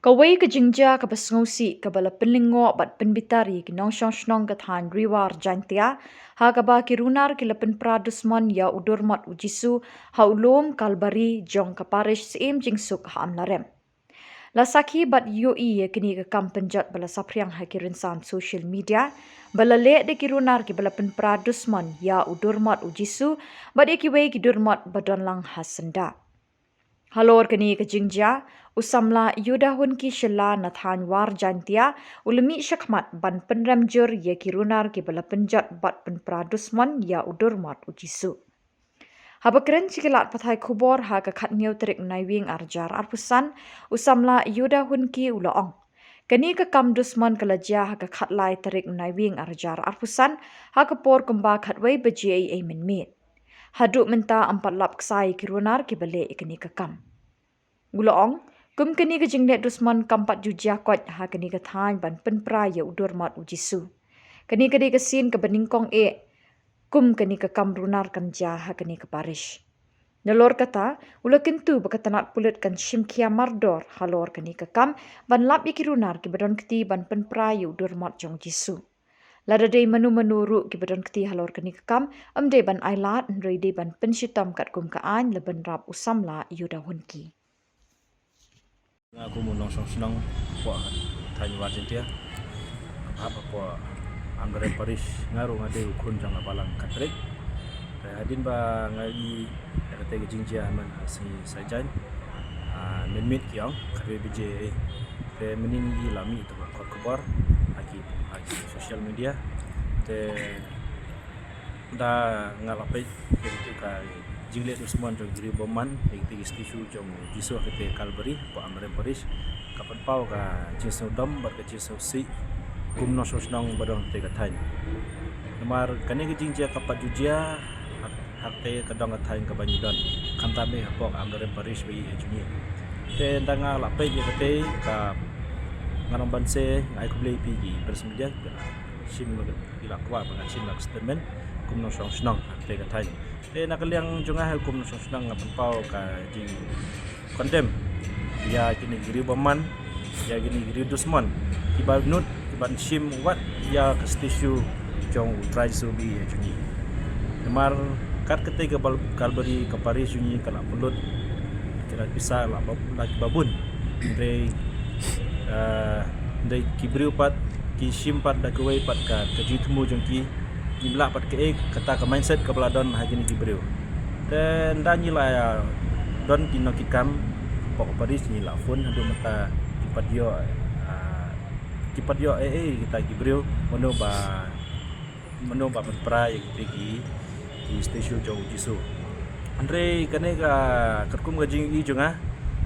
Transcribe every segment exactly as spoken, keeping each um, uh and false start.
Kawei ka jingjia kaba sngewsih kaba la pynlyngngoh bad pynbitar ïa ki nongshong shnong ka thaiñ Ri War Jaintia, ha kaba ki runar ki la pynpra dusmon ïa u Durmot u Jisu ha u lum Kalbari jong ka parish Syiem Jingsuk ha Amlarem. La sakhi bad ïohi ïa kane ka kam pynjot ba la saphriang ha ki rynsan social media, ba la leh da ki runar kiba la pynpra dusmon ïa u Durmot u Jisu bad ïa kiwei ki durmot ba don lang ha syndah. Halor kane ka jingjia, u samla Yudahunki Shylla na thaiñ War Jaintia u la mih shakhmat ban pynrem jur ïa ki runar kiba la pynjot bad pynpra dusmon ïa u Durmot u Jisu. Haba kren sha ki lad pathai khubor ha ka khathynñiew tarik Naiwieng arhajar arphew san, u samla Yudahunki u la ong, kane ka kam dusmon ka la jia ha ka khatlai tarik Naiwieng arhajar arphew san, ha ka por kumba khatwei baje eiei mynmiet. Haduh mynta ym pat lap ksai ïa ki runar kiba leh ïa kane ka kam. U la ong, kum kane ka jingleh dusmon kam pat ju jia koit ha kane ka thaiñ ban pynpra ïa u Durmot u Jisu. Kane ka dei ka sien kaba nyngkong eh kum kane ka kam runar kan jia ha kane ka parish. Nalor kata, u la kyntu ba ka tnat pulit kan shim khia mardor halor kane ka kam ban lap ïa ki runar kiba don kti ban pynpra ïa u Durmot jong u Jisu. Lada dei mano mano ruh kiba don kti halor kane ka kam, ym dei ban ailad, hynrei dei ban pynshitom katkum ka aiñ, la bynrap u samla Yudahunki. Nga kum u nongshong shnong hapoh thaiñ War Jaintia, hap hapoh Amlarem Parish, nga ruh nga dei u khun jong ka balang Catholic. Te hadien ba nga ïohi ïa kata ka jingjia man ha Sngi Saitjaiñ, ah, mynmiet ki ong khatwei baje, eh, te mynnin ngi la mih tang ba khot khubor ha ki, ha ki social media. Te da nga la peit ïa kata ka jingleh dusmon jong ki briew bymman ïa kata ka statue jong u Jisu ha kata ka Kalbari hapoh Amlarem Parish, ka pynpaw ka jingsngewdom bad ka jingsngewsih kum nongshong shnong ba don ha kata ka thaiñ. Namar kane ka jingjia kam pat ju jia ha, ha kata ka dong ka thaiñ kaba ngi don, khamtam eh hapoh Amlarem Parish ba ïeit jong ngi. Te da nga la peit ïa kata ka, nga ong ban se nga ai khublei ïa phi ki press media, ki la shim, ki la kwah ba ngan shim la ka statement kum nongshong shnong ha kata ka thaiñ. Te na ka liang jong nga kum nongshong shnong nga pynpaw ka jingkondem ïa kine ki briew bymman, ïa kine ki briew dusmon kiba nud kiban shim wat ïa ka statue jong u Trai Jisu ba ïeit jong ngi. Namar kat kata ka bal-, Kalbari ka parish jong ngi ka la pynlut, ka la pisa la ba, la kiba bun. Hynrei, eh, hynrei ki briew pat ki shim pat da kawei pat ka, ka jingthmu jong ki. Ngim lah pat kaei kata ka mindset kaba la don ha kine ki briew. Te ynda ngi la, ah, don ki nongkitkam hapoh ka parish, ngi la phone haduh mynta kim pat ïoh, ah, kim pat ïoh ei ei kita ki briew mano ba, mano ba pynpra ïa kita ki, ki statue jong u Jisu. Hynrei kane ka katkum ka jingïohi jong nga,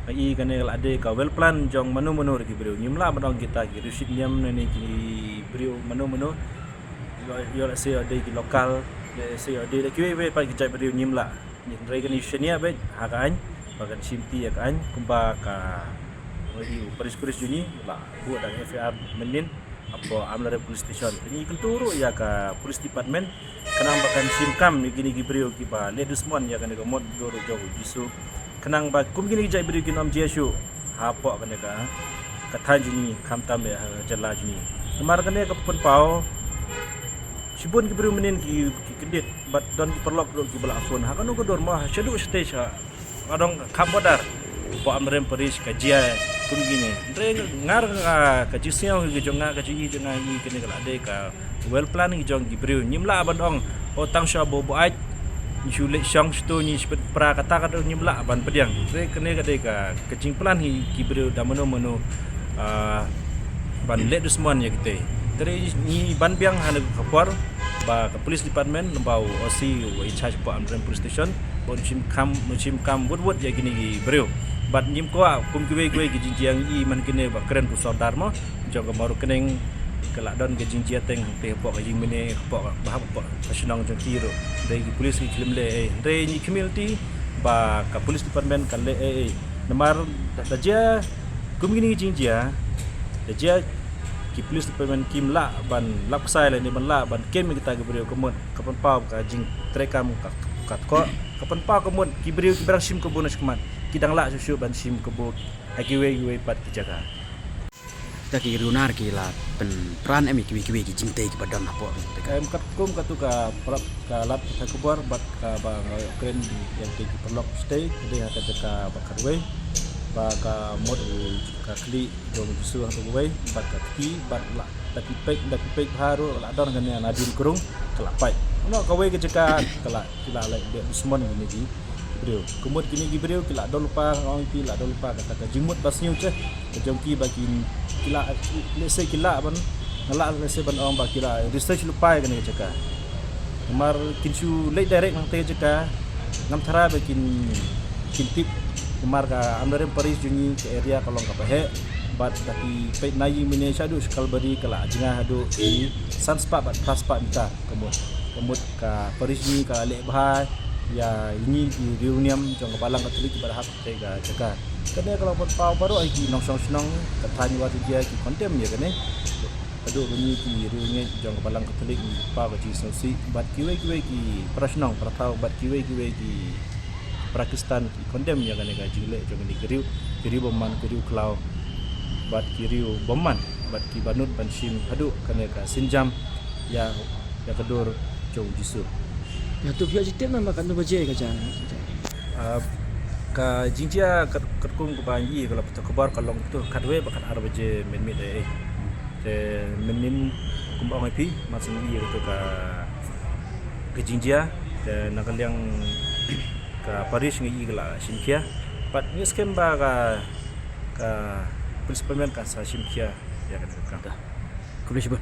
nga i kane ka la dei ka well plan jong mano mano ruh ki briew. Ngim lah ban ong kita ki riewshit niam ne ki briew mano mano. Ïoh, ïoh lehse ïoh dei ki local, lehse ïoh dei da kiwei kiwei pat ki jait briew, ngim lah. Hynrei kane shaniah beit ha ka aiñ ba kan shimti ïa ka aiñ kumba ka, u parish priest jong ngi la buh da ka F I R mynnin hapoh Amlarem Police Station. Te ngi kyntu ruh ïa ka police department khnang ba kan shim kam ïa kine ki briew kiba leh dusmon ïa kane ka mot dur jong u Jisu, khnang ba kum kine ki jait briew kin ym jia shuh hapoh kane ka, ka thaiñ jong ngi, khamtam eh ha ka jylla jong ngi. Namar kane ka pynpaw shibun ki briew mynnin ki, ki kyndit bad don ki paralok ruh kiba la phone ha kano ka dur mo, ha shaduh stage ha, nga dong kham border hapoh Amlarem Parish ka jia kum kine. Hynrei nga, nga, ka jingsngew ka jong nga, ka jingïohi jong nga, ngi kane ka la dei ka well plan ki jong ki briew. Ngim lah ban ong, oh, tang sha ba u buaid ngi shu leit shong shatu, ngi shu pynpra kata kata, ngim lah ban pdiang. Te kane ka dei ka, ka jingplan hi ki briew da mano mano, ah, ban leh dusmon ïa kita. Te ngi ban biang ha kane ka por ba ka police department, ba u O C u in charge hapoh Amlarem Police Station, ba un shim kam, un shim kam wut wut ïa kine ki briew. Bad ngim kwah kum kiwei kiwei ki jingjia ngi i man kine ba kren u sordar mo jong ka Mawryngkneng, ka la don ka jingjia teng hangtei hapoh ka ïingmane, hapoh ka, ba hapoh ka shnong jong ki ruh. Hynrei ki police ki khlem leh ei. Hynrei ngi khmih lynti ba ka police department kan leh ei ei. Namar da, da jia kum kine ki jingjia, da jia ki police department kim lah ban lap ksai lane ban lah ban kem ïa kita ki briew, ka mut ka pynpaw ka jingtreikam ka, ka tkhoh, ka pynpaw ka mut ki briew kiba dang shim kabu na shakhmat ki dang lah shuh shuh ban shim kabu ha kiwei kiwei pat ki jaka. Kita ki riewnar ki la pynpran em ïa kiwei kiwei ki jingtei kiba don hapoh ri Afrika? Em, katkum katu ka paralok ka lad ka khubor bad kaba nga kren ïa ki paralok shatei, ka dei ha ka jaka ba khatwei ba ka mut u ka khlieh jong u Jisu hangto kawei bad ka kti bad la da ki peit, da ki peit bha ruh la don kane na dien krung ka la pait. Ono kawei ka jaka ka la ki la leh beh dusmon kine ki briew. Ka mut kine ki briew ki la don lypa, nga ong ïa phi, la don lypa kata ka jingmut ba sniew seh ka jong ki ba kin, ki la, lehse ki la ban, nga la lehse ban ong ba ki la research lypa ïa kane ka jaka. Namar kin shu leit direct na kata ka jaka, ngam tharai ba kin, kin tip. Namar ka Amlarem Parish jong ngi, ka area ka long kaba heh bad da ki peit na ïing mane shaduh sha Kalbari ka la jngai haduh ki san spah bad phra spah meter. Ka mut, ka mut ka parish ngi ka la leh bha ïa ngi ki riewniam jong ka Balang Katholik kiba la hap ha katei ka jaka. Kane ka long ban paw baroh ïa ki nongshong shnong, ka thaiñ Ward Jaiñtia ki condemn ïa kane. Haduh ba ngi ki riewngeit jong ka Balang Katholik ngi paw ka jingsngewsih bad kiwei kiwei ki para shnong para thaw bad kiwei kiwei ki para Khristan ki condemn ïa kane ka jingleh jong kine ki riew, ki riew bymman, ki riew khlaw bad ki riew bymman bad kiba nud ban shim haduh kane ka sienjam ïa, ïa ka dur jong u Jisu. Ïa, to phi ïoh jingtip nang ba katno baje ka jia? Ah, ka jingjia kat, katkum kaba ngi ïohi ka la pynthut khubor ka long to khatwei bad khatar baje mynmiet eh. Te mynnin kumba ong ïa phi, mar shen ngi ïohi kato ka, ka jingjia, te na ka liang ka parish ngi ïohi ka la shim khia. Bad ngi skhem ba ka, ka principalment ka sa shim khia ïa kane ka kam. Khublei shibun.